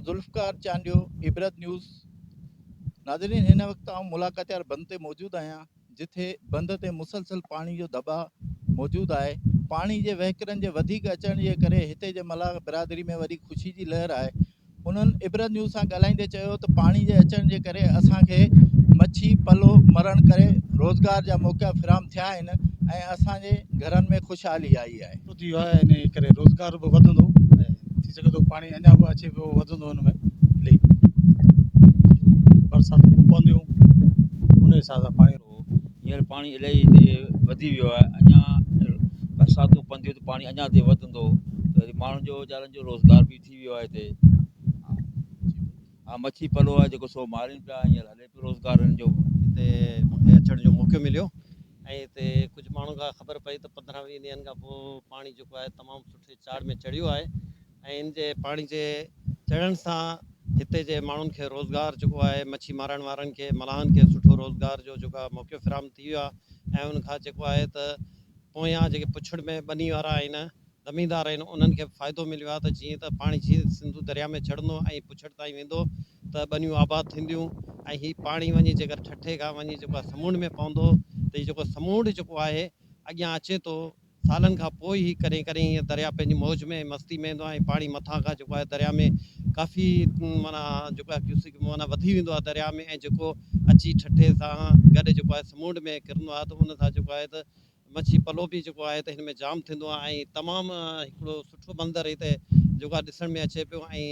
ذوالفقار چانڊيو، عبرت news. ناظرين هن وقت آئون ملاڪاتيار بند تي موجود آهيان جٿي بند تي مسلسل پاڻي جو دٻاء موجود آهي پاڻي جي وهڪرن جي وڌيڪ اچڻ جي ڪري هتي جي ملاح برادري ۾ وڏي خوشي جي لهر آهي انهن عبرت نيوز سان ڳالهائيندي چيو ته پاڻي جي اچڻ جي ڪري اسان کي مڇي پلو مرڻ ڪري روزگار جا موقعا فراهم ٿيا آهن ۽ اسان جي گهرن ۾ خوشحالي آئي آهي. ٿي ويو آهي انهي ڪري روزگار به وڌندو ۽ ٿي سگهي ٿو پاڻي اڃا به اچي پيو وڌندو ان ۾ الائي برساتون به پونديون انهي حساب سان پاڻي. هينئر پاڻي الائي هتي وڌي ويو آهي اڃا برساتون پونديون ته پاڻي اڃا هتي وڌندو ته وري ماڻهن جو ويچارن جو روزگار به ٿي ويو آهي هتي ها مڇي پلو آهي جيڪو سو مارين پيا هينئر هلي پيو روزگار هنن جو. هتي مون کي اچڻ جو موقعو مليو ۽ هتي ڪجهه ماڻهن کان خبر پئي ته 15 20 ڏينهن کان پوء پاڻي جيڪو آهي تمام سٺي چاڙهه ۾ چڙهيو آهي ۽ ان جي پاڻي جي چڙهڻ سان هتي جي ماڻهن کي روزگار جيڪو آهي مڇي مارڻ وارن کي ملاحن کي سٺو روزگار جو جيڪو آهي موقعو فراهم ٿي ويو آهي ۽ ان کان جيڪو آهي ته پويان جيڪي پڇڙ ۾ ٻني وارا آهن زميندار آهن انهن کي به فائدو مليو آهي ته جيئن ته پاڻي جيئن سنڌو درياء ۾ چڙهندو ۽ پڇڙ تائين ويندو ته ٻنيون آباد ٿينديون ۽ هي پاڻي وڃي جيڪر ٺٽي کان وڃي جيڪو آهي سمونڊ ۾ پوندو ته هي جيڪو سمونڊ جيڪو آهي اڳيان اچي ٿو سالن کان پوء هي ڪڏهن ڪڏهن هيئن درياء پنهنجي موج ۾ ۽ مستي ۾ ايندو آهي ۽ پاڻي مٿان کان جيڪو آهي درياء ۾ ڪافي معنيٰ جيڪو آهي ڪيوسڪ معنيٰ وڌي ويندو آهي درياء ۾ ۽ جيڪو اچي ٺٽي سان گڏ جيڪو آهي سمونڊ ۾ ڪرندو آهي ته ان سان جيڪو آهي ته مڇي پلو به جيڪو آهي ته هن ۾ جام ٿيندو آهي ۽ تمام هڪڙو سٺو منظر هتي جيڪو آهي ڏسڻ ۾ اچي پيو ۽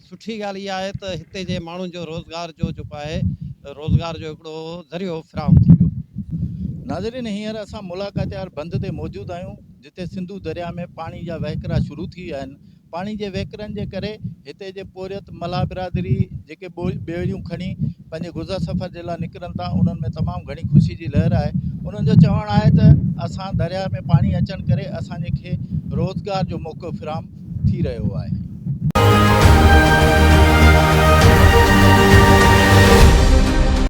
سٺي ڳالهه اها آهي ته هتي جي ماڻهن جو روزگار جو جيڪو آهي روزگار جو هڪڙو ذريعو فراهم ٿي ويو. ناظرين هينئر اسان ملاڪاتيار بند تي موجود آهيون جتي سنڌو درياء ۾ پاڻي جا وهڪرا شروع ٿي ويا آهن پاڻي جي وهڪرن جي ڪري هتي جي پورهيت ملاح برادري جيڪي ٻيڙيون کڻي پنهنجي گذر سفر جي لاء نڪرن ٿا انهن ۾ تمام گهڻي خوشي جي لهر آهي انهن جو چوڻ آهي ته اسان درياء ۾ پاڻي اچڻ ڪري اسان جي کي روزگار جو موقعو فراهم ٿي رهيو آهي.